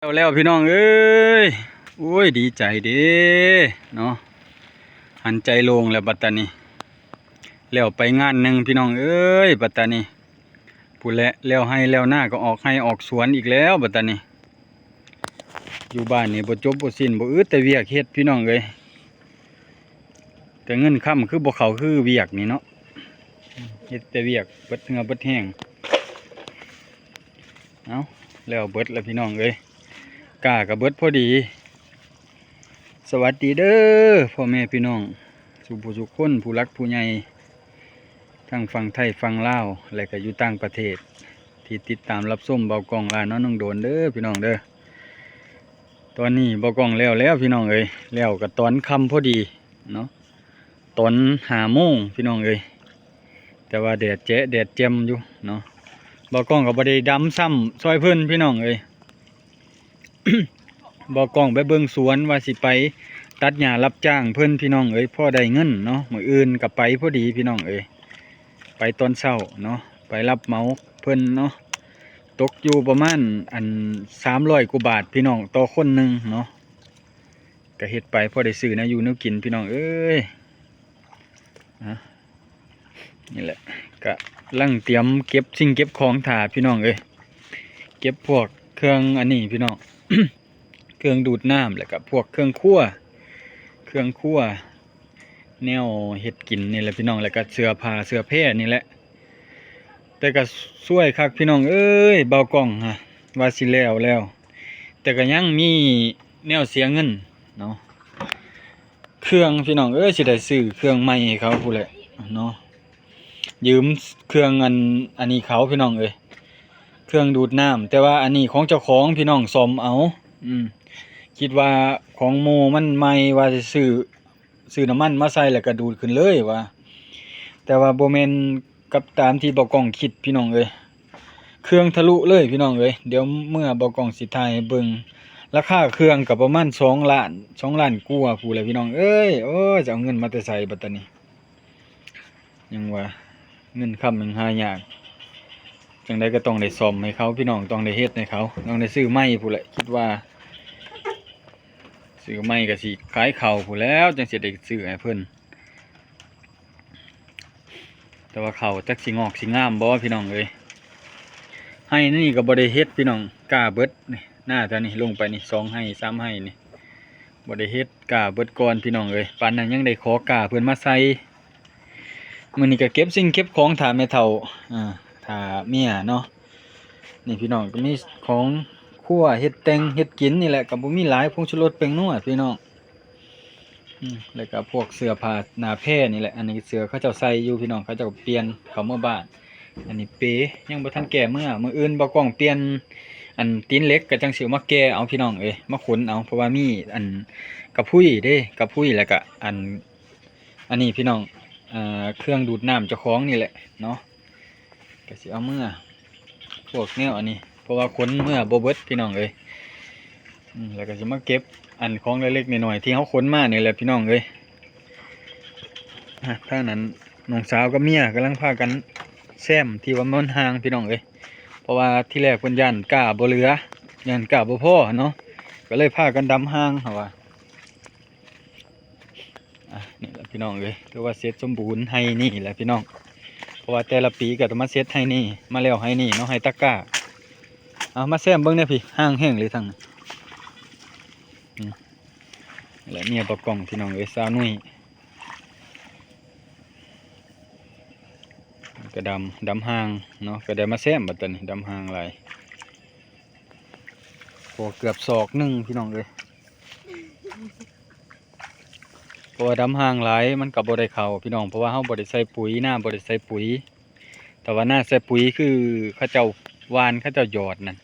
ແລ້ວແລ້ວພີ່ນ້ອງເອີຍ ໂອ້ຍ ດີໃຈເດ້ເນາະ ຫັນໃຈໂລ່ງແລ້ວບັດຕານີ້ ແລ້ວໄປງານໜຶ່ງພີ່ນ້ອງເອີຍ ບັດຕານີ້ ພຸ້ນແຫຼະ ແລ້ວໄຮ່ແລ້ວນາກໍອອກໄຮ່ອອກສວນອີກແລ້ວບັດຕານີ້ ຢູ່ບ້ານນີ້ບໍ່ຈົບບໍ່ສິ້ນ ບໍ່ອຶດແຕ່ວຽກເຮັດພີ່ນ້ອງເອີຍ ແຕ່ເງິນຄຳຄືບໍ່ເຂົ້າຄືວຽກນີ້ເນາະ ເຮັດແຕ່ວຽກເບິດເຫື່ອເບິດແຮງ. ເອົ້າ ແລ້ວເບິດແລ້ວພີ່ນ້ອງເອີຍ ກ້າກໍເບິດພໍດີ. ສະຫວັດດີເດີພໍ່ແມ່ພີ່ນ້ອງສູ່ຜູ້ສູ່ຄົນ ຜູ້ຫຼັກຜູ້ໃຫຍ່ ທັງຝັ່ງໄທຝັ່ງລາວ ແລະກໍຢູ່ຕ່າງປະເທດ ທີ່ຕິດຕາມຮັບຊົມເບົາກ້ອງ ລາວນອນໜອງໂດນເດີພີ່ນ້ອງເດີ. ຕອນນີ້ເບົາກ້ອງແລ້ວແລ້ວພີ່ນ້ອງເອີຍ ແລ້ວກໍຕອນຄ່ຳພໍດີເນາະ ຕອນຫ້າໂມງພີ່ນ້ອງເອີຍ ແຕ່ວ່າແດດແຈະແດດແຈ່ມຢູ່ເນາະ. ເບົາກ້ອງກໍບໍ່ໄດ້ດຳຊ້ຳຊ່ອຍເພິ່ນພີ່ນ້ອງເອີຍ ເບົາກ້ອງໄປເບິ່ງສວນ ວ່າຊິໄປຕັດຫຍ້າຮັບຈ້າງເພິ່ນພີ່ນ້ອງເອີຍ ພໍໄດ້ເງິນເນາະ ມື້ອື່ນກໍໄປພໍດີພີ່ນ້ອງເອີຍ ໄປຕອນເຊົ້າເນາະ ໄປຮັບເໝົາເພິ່ນເນາະ ຕົກຢູ່ປະມານ ອັນ ສາມຮ້ອຍກວ່າບາດພີ່ນ້ອງ ຕໍ່ຄົນໜຶ່ງເນາະ. ກະເຮັດໄປພໍໄດ້ຊື້ແນວຢູ່ແນວກິນພີ່ນ້ອງເອີຍ. ອາ ນີ້ແຫຼະ ກະລັງຕຽມເກັບສິ່ງເກັບຂອງຖ້າພີ່ນ້ອງເອີຍ ເກັບພວກເຄື່ອງອັນນີ້ພີ່ນ້ອງ ເຄື່ອງດູດນ້ຳ ແລ້ວກະພວກເຄື່ອງຄົວ ເຄື່ອງຄົວ ແນວເຮັດກິນນີ້ແຫຼະພີ່ນ້ອງ ແລ້ວກະເສື້ອຜ້າເສື້ອແພນີ້ແຫຼະ. ແຕ່ກໍຊ່ວຍຄັກພີ່ນ້ອງເອີຍ ເບົາກ້ອງຫະ ວ່າຊິແລ້ວແລ້ວ ແຕ່ກໍຍັງມີແນວເສຍເງິນເນາະ ເຄື່ອງພີ່ນ້ອງເອີຍ ຊິໄດ້ຊື້ເຄື່ອງໃໝ່ໃຫ້ເຂົາພຸ້ນແຫຼະເນາະ ຢືມເຄື່ອງອັນ ອັນນີ້ເຂົາພີ່ນ້ອງເອີຍ ເຄື່ອງດູດນ້ຳ ແຕ່ວ່າອັນນີ້ຂອງເຈົ້າຂອງພີ່ນ້ອງສ້ອມເອົາ ອືມ ຄິດວ່າຂອງໝູ່ມັນໃໝ່ ວ່າຊິຊື້ ຊື້ນ້ຳມັນມາໃສ່ແລ້ວກໍດູດຂຶ້ນເລີຍວ່າ ແຕ່ວ່າບໍ່ແມ່ນກັບຕາມທີ່ເບົາກ້ອງຄິດພີ່ນ້ອງເອີຍ ເຄື່ອງທະລຸເລີຍພີ່ນ້ອງເອີຍ. ດຽວເມື່ອເບົາກ້ອງຊິຖ່າຍໃຫ້ເບິ່ງ ລາຄາເຄື່ອງກໍປະມານສອງລ້ານ ສອງລ້ານກວ່າພຸ້ນແຫຼະພີ່ນ້ອງເອີຍ. ໂອ້ຍ ຈະເອົາເງິນມາແຕ່ໃສບັດຕານີ້ ຍັງວ່າເງິນຄຳຍັງຫາຍາກ ຈັ່ງໃດກໍຕ້ອງໄດ້ສ້ອມໃຫ້ເຂົາພີ່ນ້ອງ ຕ້ອງໄດ້ເຮັດໃຫ້ເຂົາ ຕ້ອງໄດ້ຊື້ໃໝ່ພຸ້ນແຫຼະ ຄິດວ່າ ຊື້ໃໝ່ກໍຊິຂາຍເຂົ້າພຸ້ນແຫຼ້ວ ຈັ່ງຊິໄດ້ຊື້ໃຫ້ເພິ່ນ ແຕ່ວ່າເຂົ້າຈັກຊິງອກຊິງາມບໍ່ພີ່ນ້ອງເອີຍ. ໄຮ່ນີ້ກໍບໍ່ໄດ້ເຮັດພີ່ນ້ອງ ກ້າເບິດນີ້ ນາແຖວນີ້ລົງໄປນີ້ ສອງໄຮ່ສາມໄຮ່ນີ້ ບໍ່ໄດ້ເຮັດ ກ້າເບິດກ່ອນພີ່ນ້ອງເອີຍ. ປານນັ້ນຍັງໄດ້ຂໍກ້າເພິ່ນມາໃສ່. ມື້ນີ້ກໍເກັບສິ່ງເກັບຂອງຖ້າແມ່ເຖົ້າ ອ່າ ຖ້າເມຍເນາະ. ນີ້ພີ່ນ້ອງ ກໍມີຂອງຄົວ ເຮັດແຕ່ງເຮັດກິນນີ້ແຫຼະ ກໍບໍ່ມີຫຼາຍ ຜົງຊູລົດ ແປ້ງນົວພີ່ນ້ອງ. ອືມ ແລ້ວກໍພວກເສື້ອຜ້າໜ້າແພນີ້ແຫຼະ ອັນນີ້ເສື້ອເຂົາເຈົ້າໃສ່ຢູ່ພີ່ນ້ອງ ເຂົາເຈົ້າປ່ຽນເຂົ້າເມືອບ້ານ. ອັນນີ້ເປ ຍັງບໍ່ທັນແກ່ເມືອ ມື້ອື່ນເບົາກ້ອງປ່ຽນ ອັນຕີນເຫຼັກ ກໍຈັ່ງຊິເອົາມາແກ່ເອົາພີ່ນ້ອງເອີຍ ມາຂົນເອົາ ເພາະວ່າມີອັນກະພຸ້ຍເດ້ ກະພຸ້ຍ ແລ້ວກໍອັນ ອັນນີ້ພີ່ນ້ອງ ເອີ ເຄື່ອງດູດນ້ຳເຈົ້າຂອງນີ້ແຫຼະເນາະ ກໍຊິເອົາເມືອ ພວກແນວອັນນີ້ ເພາະວ່າຂົນເມືອບໍ່ເບິດພີ່ນ້ອງເອີຍ. ອືມ ແລ້ວກໍຊິມາເກັບອັນຂອງເລັກໆນ້ອຍໆທີ່ເຮົາຂົນມານີ້ແຫຼະພີ່ນ້ອງເອີຍ. ອາ ທາງນັ້ນນ້ອງສາວກັບເມຍກຳລັງພາກັນແຊມທີ່ວ່າມັນຫ່າງພີ່ນ້ອງເອີຍ ເພາະວ່າທີແລກເພິ່ນຢ້ານກ້າບໍ່ເຫຼືອ ຢ້ານກ້າບໍ່ພໍເນາະ ກໍເລີຍພາກັນດຳຫ່າງເຮົາວ່າ. ອ່ະ ນີ້ແຫຼະພີ່ນ້ອງເອີຍ ຖືວ່າເສັດສົມບູນໄຮ່ນີ້ແຫຼະພີ່ນ້ອງ ເພາະວ່າແຕ່ລະປີກໍຈະມາເສັດໄຮ່ນີ້ ມາແລ້ວໄຮ່ນີ້ເນາະ ໄຮ່ຕາກ້າ. ເອົາມາແຊມເບິ່ງແດ່ພີ້ ຫ່າງແຮງເລີຍທາງນີ້. ອືມ ແລະເມຍປາກອງພີ່ນ້ອງເອີຍ ສາວນຸ້ຍ ກໍດຳ ດຳຫ່າງເນາະ ກໍໄດ້ມາແຊມບັດຕານີ້ ດຳຫ່າງຫຼາຍ ໂອ້ ເກືອບສອກໜຶ່ງພີ່ນ້ອງເອີຍ. ເພາະວ່າດຳຫ່າງຫຼາຍມັນກໍບໍ່ໄດ້ເຂົ້າພີ່ນ້ອງ ເພາະວ່າເຮົາບໍ່ໄດ້ໃສ່ປຸ໋ຍ ນາບໍ່ໄດ້ໃສ່ປຸ໋ຍ. ຖ້າວ່ານາໃສ່ປຸ໋ຍຄືເຂົາເຈົ້າຫວ່ານ ເຂົາເຈົ້າຢອດນັ້ນ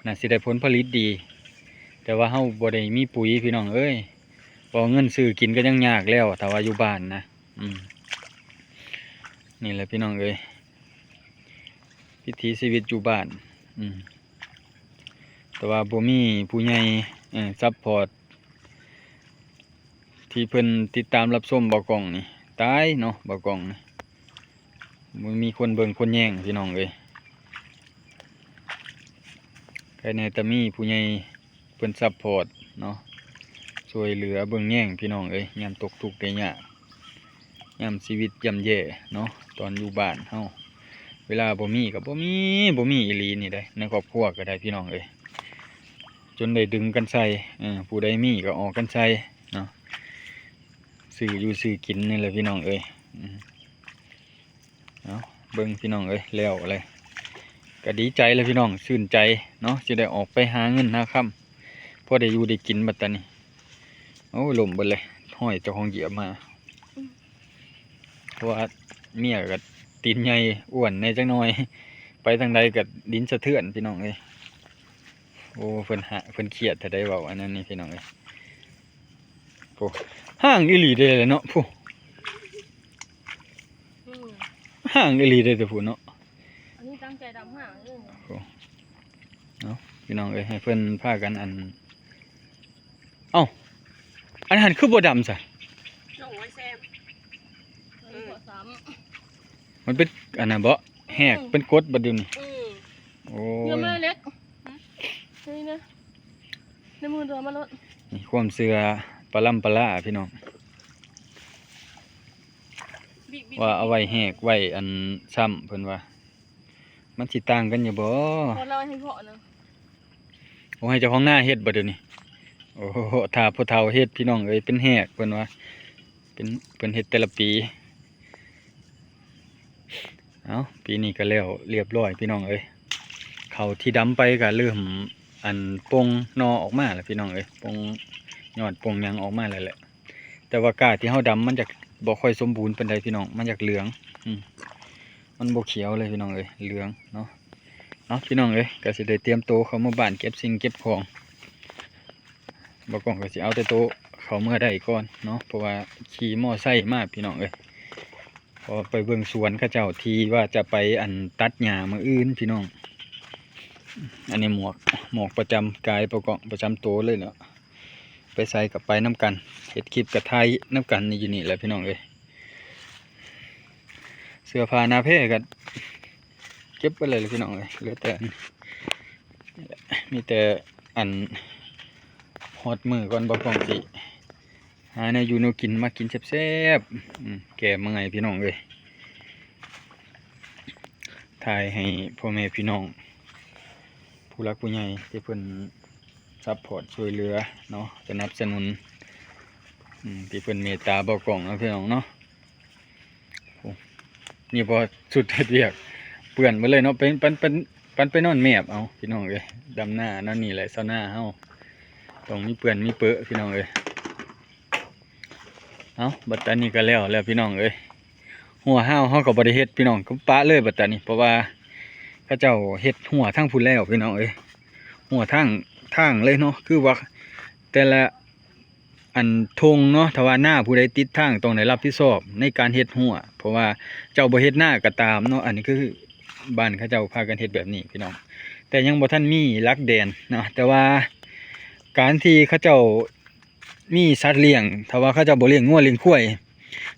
ໜ້າຊິໄດ້ຜົນຜະລິດດີ ແຕ່ວ່າເຮົາບໍ່ໄດ້ມີປຸ໋ຍພີ່ນ້ອງເອີຍ ເພາະເງິນຊື້ກິນກໍຍັງຍາກແລ້ວ ຖ້າວ່າຢູ່ບ້ານນະ. ອືມ ນີ້ແຫຼະພີ່ນ້ອງເອີຍ ວິຖີຊີວິດຢູ່ບ້ານ. ອືມ ແຕ່ວ່າບໍ່ມີຜູ້ໃຫຍ່ ເອີ ຊັບພອດ ທີ່ເພິ່ນຕິດຕາມຮັບຊົມເບົາກ້ອງນີ້ ຕາຍເນາະ ເບົາກ້ອງນີ້ ບໍ່ມີຄົນເບິ່ງຄົນແຍງພີ່ນ້ອງເອີຍ. ໃຄແນ່ແຕ່ມີຜູ້ໃຫຍ່ ເພິ່ນຊັບພອດເນາະ ຊ່ວຍເຫຼືອເບິ່ງແຍງພີ່ນ້ອງເອີຍ ຍາມຕົກທຸກໄດ້ຍາກ ຍາມຊີວິດຍ່ຳແຍ່ເນາະ ຕອນຢູ່ບ້ານເຮົາ ເວລາບໍ່ມີກໍບໍ່ມີ ບໍ່ມີອີ່ຫຼີນີ້ເດ້ ໃນຄອບຄົວກໍໄດ້ພີ່ນ້ອງເອີຍ ຈົນໄດ້ດຶງກັນໃສ່ ເອີ ຜູ້ໃດມີກໍອອກກັນໃສ່ເນາະ ຊື້ຢູ່ຊື້ກິນນີ້ແຫຼະພີ່ນ້ອງເອີຍ ອືມ. ເອົາ ເບິ່ງພີ່ນ້ອງເອີຍ ແລ້ວແຫຼະ ກໍດີໃຈແຫຼະພີ່ນ້ອງ ຊື່ນໃຈເນາະ ຊິໄດ້ອອກໄປຫາເງິນຫາຄຳ ພໍໄດ້ຢູ່ໄດ້ກິນບັດຕານີ້ ໂອ້ຍ ລົ້ມເບິດເລີຍ ຮອຍເຈົ້າຂອງຢຽບມາ ເພາະວ່າເມຍກໍຕີນໃຫຍ່ອ້ວນແດ່ຈັກໜ່ອຍ ໄປທາງໃດກໍດິນສະເທືອນພີ່ນ້ອງເອີຍ ໂອ້ ເພິ່ນຫະ ເພິ່ນຄຽດແທ້ໃດເວົ້າອັນນັ້ນນີ້ພີ່ນ້ອງເອີຍ ໂອ້ ຫ້າງອີ່ຫຼີເດ້ລະເນາະ ຜູ້ ອືມ ຫ້າງອີ່ຫຼີເດ້ແຕ່ຜູ້ເນາະ ອັນນີ້ຕັ້ງໃຈດຳຫ້າງເດີ ໂອ້ ເອົາ ພີ່ນ້ອງເອີຍ ໃຫ້ເພິ່ນພາກັນອັນ ເອົ້າ ອັນຫັ້ນຄືບໍ່ດຳຊະ ນ້ອງໄວ້ແຊມ ເອີ ມັນເປັນອັນນັ້ນເບາະ ແຫກ ອືມ ເປັນກົດບັດດຽວນີ້ ອືມ ໂອ້ຍ ເຮືອມາເລັກ ນີ້ນະ ໃນມືເຮືອມາໂລດ ນີ້ຄວາມເຊື່ອປະລຳປະລາພີ່ນ້ອງ ບິກໆ ວ່າເອົາໄວ້ແຫກໄວ້ອັນຊ້ຳ ເພິ່ນວ່າ ມັນຊິຕ່າງກັນຢູ່ບໍ່? ເພາະລາວໃຫ້ເພາະນະ ໂອ້ ໃຫ້ເຈົ້າຂອງນາເຮັດບໍ່ດຽວນີ້? ໂອ້ ຖ້າຜູ້ເຖົ້າເຮັດພີ່ນ້ອງເອີຍ ເປັນແຫກເພິ່ນວ່າ ເປັນ ເພິ່ນເຮັດແຕ່ລະປີ. ເອົ້າ ປີນີ້ກໍແລ້ວລຽບລ້ອຍພີ່ນ້ອງເອີຍ ເຂົ້າທີ່ດຳໄປກໍເລີ່ມອັນປົ່ງໜໍ່ອອກມາແລ້ວພີ່ນ້ອງເອີຍ ປົ່ງຍອດປົ່ງຫຍັງອອກມາແລ້ວແຫຼະ ແຕ່ວ່າກ້າທີ່ເຮົາດຳມັນຈະບໍ່ຄ່ອຍສົມບູນປານໃດພີ່ນ້ອງ ມັນຢາກເຫຼືອງ ອືມ ມັນບໍ່ຂຽວເລີຍພີ່ນ້ອງເອີຍ ເຫຼືອງເນາະ. ເອົາ ພີ່ນ້ອງເອີຍ ກໍຊິໄດ້ຕຽມໂຕເຂົ້າເມືອບ້ານເກັບສິ່ງເກັບຂອງ ບ່າວກ້ອງກໍຊິເອົາແຕ່ໂຕເຂົ້າເມືອໄດ້ກ່ອນເນາະ ເພາະວ່າຂີ່ມໍໄຊມາພີ່ນ້ອງເອີຍ ເພາະວ່າໄປເບິ່ງສວນເຂົາເຈົ້າທີ່ວ່າຈະໄປອັນຕັດຫຍ້າມື້ອື່ນພີ່ນ້ອງ. ອັນນີ້ໝວກ ໝວກປະຈຳກາຍບ່າວກ້ອງ ປະຈຳໂຕເລີຍເນາະ ໄປໃສກໍໄປນຳກັນ ເຮັດຄລິບກໍຖ່າຍນຳກັນຢູ່ນີ້ແຫຼະພີ່ນ້ອງເອີຍ. ເສື້ອຜ້າໜ້າແພກໍເກັບໄປເລີຍພີ່ນ້ອງເອີຍ ເຫຼືອແຕ່ອັນ ມີແຕ່ອັນ ຮອດມື້ກ່ອນບ່າວກ້ອງຊິຫາແນວຢູ່ແນວກິນມາກິນແຊບໆ ອືມ ແກ້ເມື່ອຍພີ່ນ້ອງເອີຍ. ຖ່າຍໃຫ້ພໍ່ແມ່ພີ່ນ້ອງ ຜູ້ຫຼັກຜູ້ໃຫຍ່ທີ່ເພິ່ນຊັບພອດຊ່ວຍເຫຼືອເນາະ ສະໜັບສະໜູນ ອືມ ທີ່ເພິ່ນເມດຕາບ່າວກ້ອງເນາະ ພີ່ນ້ອງເນາະ. ໂອ້ ນີ້ພໍສຸດເຮັດວຽກເປື້ອນໝົດເລີຍເນາະ ໄປ ປັນ ປັນ ປັນໄປນອນແມບເອົາພີ່ນ້ອງເອີຍ. ດຳນາແນວນີ້ແຫຼະຊາວນາເຮົາ ຕ້ອງມີເປື້ອນມີເປິພີ່ນ້ອງເອີຍ. ເອົ້າ ບັດຕານີ້ກໍແລ້ວແລ້ວພີ່ນ້ອງເອີຍ ຮົ້ວຮາວເຮົາກໍບໍ່ໄດ້ເຮັດພີ່ນ້ອງ ກໍປະເລີຍບັດຕານີ້ ເພາະວ່າເຂົາເຈົ້າເຮັດຮົ້ວທາງພຸ້ນແລ້ວພີ່ນ້ອງເອີຍ ຮົ້ວທາງ ທາງເລີຍເນາະ ຄືວ່າແຕ່ລະອັນທົ່ງເນາະ ຖ້າວ່ານາຜູ້ໃດຕິດທາງຕ້ອງໄດ້ຮັບຜິດຊອບໃນການເຮັດຮົ້ວ ເພາະວ່າເຈົ້າບໍ່ເຮັດນາກໍຕາມເນາະ. ອັນນີ້ຄືບ້ານເຂົາເຈົ້າພາກັນເຮັດແບບນີ້ພີ່ນ້ອງ ແຕ່ຍັງບໍ່ທັນມີຫຼັກແດນເນາະ ແຕ່ວ່າການທີ່ເຂົາເຈົ້າ ມີສັດລ້ຽງ ຖ້າວ່າເຂົາເຈົ້າບໍ່ລ້ຽງງົວລ້ຽງຄວາຍ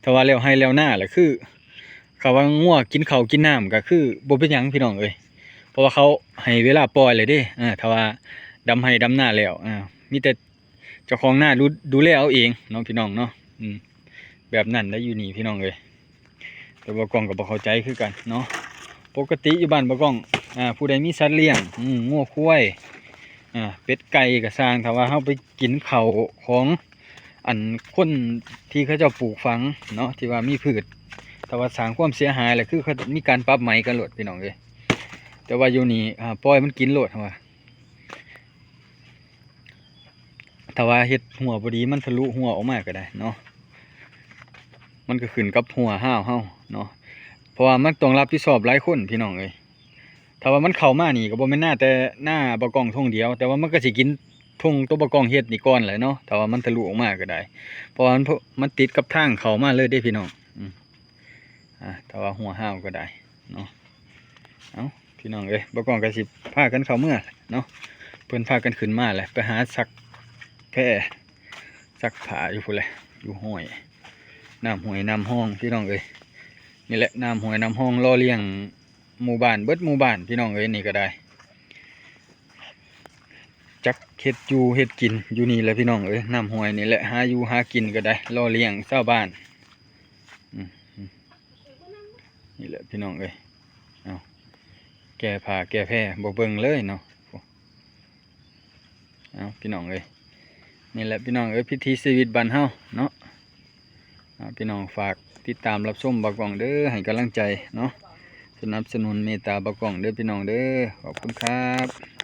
ຖ້າວ່າແລ້ວໄຮ່ແລ້ວນາລະ ຄື ຖ້າວ່າງົວກິນເຂົ້າກິນນ້ຳກໍຄືບໍ່ເປັນຫຍັງພີ່ນ້ອງເອີຍ ເພາະວ່າເຂົາໃຫ້ເວລາປ່ອຍແລ້ວເດ້. ເອີ ຖ້າວ່າດຳໄຮ່ດຳນາແລ້ວ ເອີ ມີແຕ່ເຈົ້າຂອງນາດູ ດູແລເອົາເອງເນາະ ພີ່ນ້ອງເນາະ ອືມ ແບບນັ້ນໄດ໋ຢູ່ນີ້ພີ່ນ້ອງເອີຍ. ແຕ່ບ່າວກ້ອງກໍບໍ່ເຂົ້າໃຈຄືກັນເນາະ ປົກກະຕິຢູ່ບ້ານບ່າວກ້ອງ ອາ ຜູ້ໃດມີສັດລ້ຽງ ອືມ ງົວຄວາຍ ອາ ເປັດໄກ່ກໍຊ່າງ ຖ້າວ່າເຮົາໄປກິນເຂົ້າຂອງອັນຄົນທີ່ເຂົາເຈົ້າປູກຝັງເນາະ ທີ່ວ່າມີພືດ ຖ້າວ່າສ້າງຄວາມເສຍຫາຍລະ ຄືເຂົາມີການປັບໃໝກັນໂລດພີ່ນ້ອງເອີຍ. ແຕ່ວ່າຢູ່ນີ້ ອາ ປ່ອຍມັນກິນໂລດ ເຮົາວ່າ ຖ້າວ່າເຮັດຮົ້ວບໍ່ດີ ມັນທະລຸຮົ້ວອອກມາກໍໄດ້ເນາະ ມັນກໍຂຶ້ນກັບຮົ້ວຮາວເຮົາເນາະ ເພາະວ່າມັນຕ້ອງຮັບຜິດຊອບຫຼາຍຄົນພີ່ນ້ອງເອີຍ. ຖ້າວ່າມັນເຂົ້າມານີ້ກໍບໍ່ແມ່ນນາແຕ່ນາບ່າວກ້ອງທົ່ງດຽວ ແຕ່ວ່າມັນກໍຊິກິນທົ່ງໂຕບ່າວກ້ອງເຮັດນີ້ກ່ອນແຫຼະເນາະ ຖ້າວ່າມັນທະລຸອອກມາກໍໄດ້ ເພາະວ່າມັນ ມັນຕິດກັບທາງເຂົ້າມາເລີຍເດ້ພີ່ນ້ອງ ອືມ. ອາ ຖ້າວ່າຮົ້ວຮາວກໍໄດ້ເນາະ ເອົ້າ ພີ່ນ້ອງເອີຍ ບ່າວກ້ອງກໍຊິພາກັນເຂົ້າເມືອເນາະ ເພິ່ນພາກັນຂຶ້ນມາແຫຼະ ໄປຫາຊັກແພ ຊັກຜ້າຢູ່ພຸ້ນແຫຼະ ຢູ່ຫ້ວຍ ນ້ຳຫ້ວຍນ້ຳຮ່ອງພີ່ນ້ອງເອີຍ. ນີ້ແຫຼະ ນ້ຳຫ້ວຍນ້ຳຮ່ອງຫຼໍ່ລ້ຽງໝູ່ບ້ານ ເບິດໝູ່ບ້ານພີ່ນ້ອງເອີຍ ນີ້ກໍໄດ້ ຈັກເຮັດຢູ່ເຮັດກິນຢູ່ນີ້ແຫຼະພີ່ນ້ອງເອີຍ, ນ້ຳຫ້ວຍນີ້ແຫຼະ ຫາຢູ່ຫາກິນກໍໄດ້ ຫຼໍ່ລ້ຽງຊາວບ້ານ. ອືມ ນີ້ແຫຼະພີ່ນ້ອງເອີຍ. ເອົາ ແກ່ຜ້າແກ່ແພບໍ່ເບິ່ງເລີຍເນາະ. ເອົາ ພີ່ນ້ອງເອີຍ, ນີ້ແຫຼະພີ່ນ້ອງເອີຍ ວິຖີຊີວິດບ້ານເຮົາເນາະ. ເອົາ ພີ່ນ້ອງຝາກຕິດຕາມຮັບຊົມບ່າວກ້ອງເດີ, ໃຫ້ກຳລັງໃຈເນາະ, ສະໜັບສະໜູນເມດຕາບ່າວກ້ອງເດີພີ່ນ້ອງເດີ. ຂອບຄຸນຄັບ.